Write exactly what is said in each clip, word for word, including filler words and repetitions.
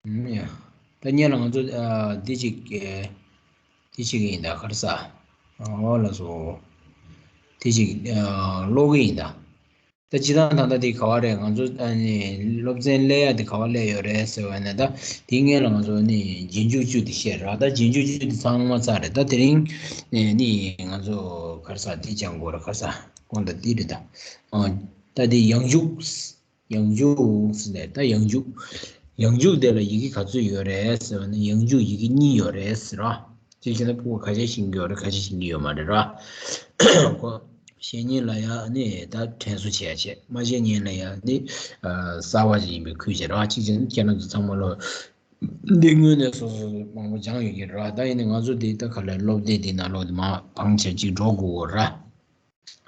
ཨུམ། ཡ། ད་སྔོན་ལ་ང་ཚོ་ཨ་འདི་གཅིག་ཨེ་འདི་གཅིག་ཡིན་ད། ག་རེ་ཟ། ཨོ་ལགས་སོ། འདི་གཅིག་ཨ་ཀློག་གི་ཡིན་ད། ད་སྤྱིར་བཏང་ད་ལྟ་འདི་ག་བ་རེད། ང་ཚོ་ཨ་ནི་སློབ་ཚན་སླེབས་ཡ་འདི་ག་བ་སླེབས་ཡོད་རེད་ཟེར་བ་ནས། ད་འདི་སྔོན་ལ་ང་ཚོ་ནི་རྗེས་འཇུག་བཅུ་འདི་བཤད་ར། ད་རྗེས་འཇུག་བཅུ་འདི་ཚང་མ་ཚར་རེད། ད་དེ་རིང་ནི་ནི་ང་ཚོ་ག་རེ་ཟ་འདི་སྦྱང་དགོས་ར། ག་རེ་ཟ་དགོངས་དག་འདི་རེད་ད། ཨ་ད་འདི་ཡང་འཇུག་ཡང་འཇུག་ཟེར་ནས། ད་ཡང་འཇུག་ཡང་འཇུག་དེ་ལ་ཡི་གེ་ག་ཚོད་ཡོད་རེད་ཟེར་བ་ནི། ཡང་འཇུག་ཡི་གེ་གཉིས་ཡོད་རེད་ཟེར་ར། གཅིག་བྱས་ན་ཕྲུ་གུ་ཁ་ཤས་ཤེས་ཀྱི་ཡོད་རེད། ཁ་ཤས་ཤེས་ཀྱི་ཡོད་མ་རེད་ར། ཁོ་ཤེས་མཁན་ལ་ཡ་ནི་ད་དྲན་གསོ་བྱས་བྱས། མ་ཤེས་མཁན་ལ་ཡ་ནི་ཨ་གསར་པ་ཞིག་ཡིན་པའི་ཁུལ་བྱས་ར། གཅིག་བྱས་ན་ཁྱེད་རང་ཚོ་ཚང་མ་ལོ་འདི་སྔོན་ནས་སོ་སོ་མང་པོ་སྦྱངས་ཡོད་ཀྱི་རེད་ར། ད་ཡིན་ནའི་ང་ཚོ་འདི་ད་ག་ལེར་སློབ་དེབ་འདི་ནང་ལོགས་འདི་མར་བང་བྱས་གཅིག་འགྲོ་དགོས་ར།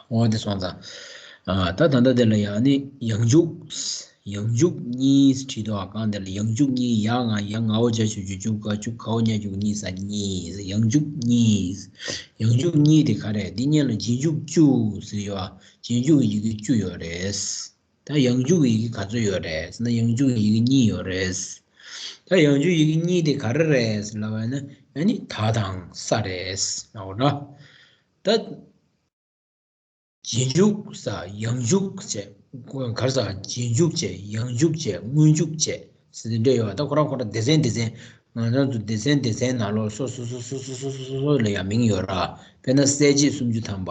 འོ་དེ་སོང་ཙང་། ཨ་ད་ད་ལྟ་དེ་ལ་ཡང་ནི་ཡང་འཇུག་ཡང་འཇུག་གཉིས་བྲིས་འདུག་ཨ། གང་དེ་ལ་ཡང་འཇུག་གཉིས། ཡ་ང་ཡ་ང་འོ་ཇ་ཆུ་ཇུ་ཇུ་ག་ཇུ་ག་འོ་ཉ་འཇུག་གཉིས་ས་གཉིས། ཡང་འཇུག་གཉིས། ཡང་འཇུག་གཉིས་དེ་ག་རེ། འདི་སྔོན་ལ་རྗེས་འཇུག་བཅུ་ཟེར་ཡོད་ཨ། རྗེས་འཇུག་ཡི་གེ་བཅུ་ཡོད་རེད། ད་ཡང་འཇུག་ཡི་གེ་ག་ཚོད་ཡོད་རེད་ཟེར་ན། ཡང་འཇུག་ཡི་གེ་གཉིས་ཡོད་རེད། ད་ཡང་འཇུག་ཡི་གེ་གཉིས་དེ་ག་རེ་རེད་ཟེར་ལབ་པ་ན། ཨ་ནི་ད་དང་ས་རེད་ཟེར་ལབ་པ་ར། ད་རྗེས་འཇུག་ས་ཡང་འཇུག་བྱས། ག་རེ་ཟ། རྗེས་འཇུག་བྱས། ཡང་འཇུག་བྱས། སྔོན་འཇུག་བྱས་ཟེར་དེ་འདྲ་ཡོད་པ། ད་ཁོ་རང་ཁོ་རང་སྡེ་ཚན་སྡེ་ཚན། ང་རང་ཚོ་སྡེ་ཚན་སྡེ་ཚན་ནང་ལོགས་སོ་སོ་སོ་སོ་ལ་ཡང་མིང་ཡོད་ར། དཔེར་ན་གསལ་བྱེད་སུམ་ཅུ་ཐམ་པ།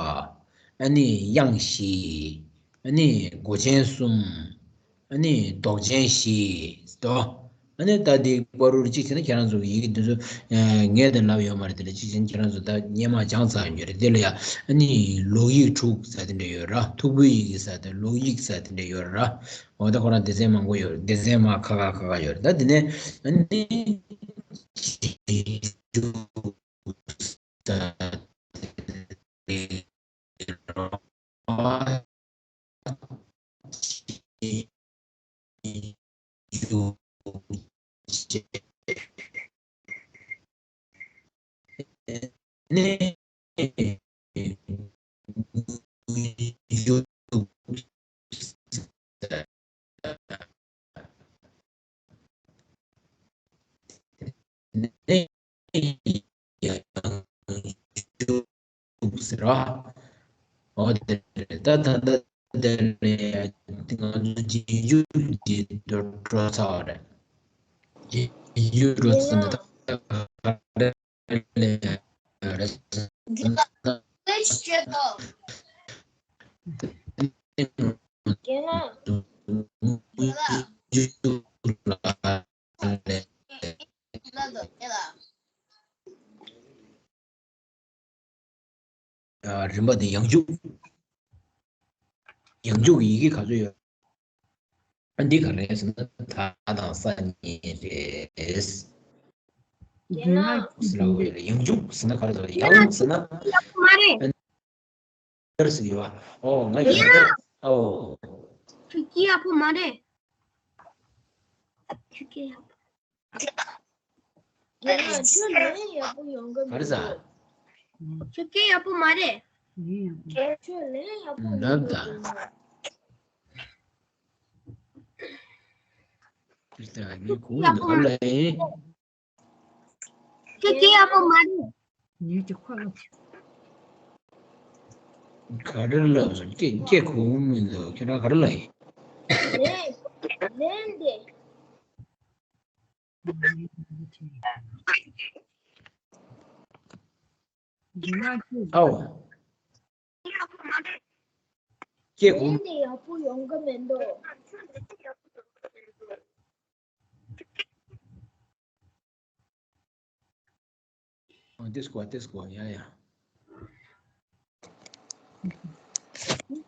ཨ་ནི་དབྱངས་བཞི། ཨ་ནི་མགོ་ཅན་གསུམ། ཨ་ནི་འདོགས་ཅན་བཞི་དོ། ཨ་ནི་ད་འདི་བར་དུ་གཅིག་བྱས་ན་ཁྱེད་རང་ཚོ་གི་ཡི་གེ་འདི་ཚོ་ཨ་ངས་དེ་ལབ་ཡོད་མ་རེད། དེ་ལ་གཅིག་བྱས་ན་ཁྱེད་རང་ཚོ་ད་སྔོན་མ་སྦྱངས་ཚར་ཡོད་རེད། དེ་ལ་ཡ་ཨ་ནི་ལོགས་ཡིག་དྲུག་ཟེར་དེ་འདྲ་ཡོད་ར། མཐུག་པོའི་ཡི་གེ་ཟེར་དེ། ལོགས་ཡིག་ཟེར་དེ་འདྲ་ཡོད་ར། འོ་ད་ཁོ་རང་སྡེ་ཚན་མང་པོ་ཡོད་རེད། སྡེ་ཚན་མ་ཁག་ཁག་ཁག་ཁག་ཡོད་རེད། ད་དེ་ནས་ཨ་ནི་ཟེར་བ། འོ་དེ་རེད། ད་ད་ད་དེ་ལས་ང་ཚོ་རྗེས་འཇུག་འདི་འགྲོ་ཚར་བ་རེད། རྗེས་འཇུག་འགྲོ་ཚར་ནས་ད་ག་རེ་ལས་རེད། རིམ་པ་འདི་ཡང་འཇུག་ཡང་འཇུག་གི་ཡི་གེ་ག་ཚོད་ཡོད། ཨ་འདི་ག་རེ་ཟེར་ན་ད་དང་ས་གཉིས་རེད། ཡང་འཇུག་ཟེར་ན་ག་རེ་ཟེར། ཡང་ཟེར་ན། མ་རེད། ཨ་ཟེར་གྱི་ཡོད། ཨོ་ང་ཡིན། ཨོ། ཁྱོད་སྐད་ཡག་པོ་མ་རེད། ཁྱོད་སྐད་ཡག་པོ། རྒན་ལགས། ཁྱོད་ལན་ཡག་པོ་ཡོང་གི་མི་འདུག་ག་རེ་ཟ། ཁྱོད་སྐད་ཡག་པོ་མ་རེད། ཁྱོད་ལན་ཡག་པོ་ཡོང་གི་མི་འདུག་ཁྱོད་སྐད་ཡག་པོ་མ་རེད། ཁྱོད་སྐད་ཡག་པོ་མ་རེད། ཉིད་ཀྱི་འཁོར་ལོ། ག་རེ་ལབ་སོང་། སྐད་སྐད་གོ་གི་མི་འདུག་ཁྱེད་རང་ག་རེ་ལབ་ཡིན། ལན་ལན་དེ། ཨའོ། སྐད་གོ། ལན་དེ་ཡག་པོ་ཡོང་གི་མི་འདུག་ཨ་ཏེས་ཀོ་ཏེས་ཀོ་ཡ་ཡ།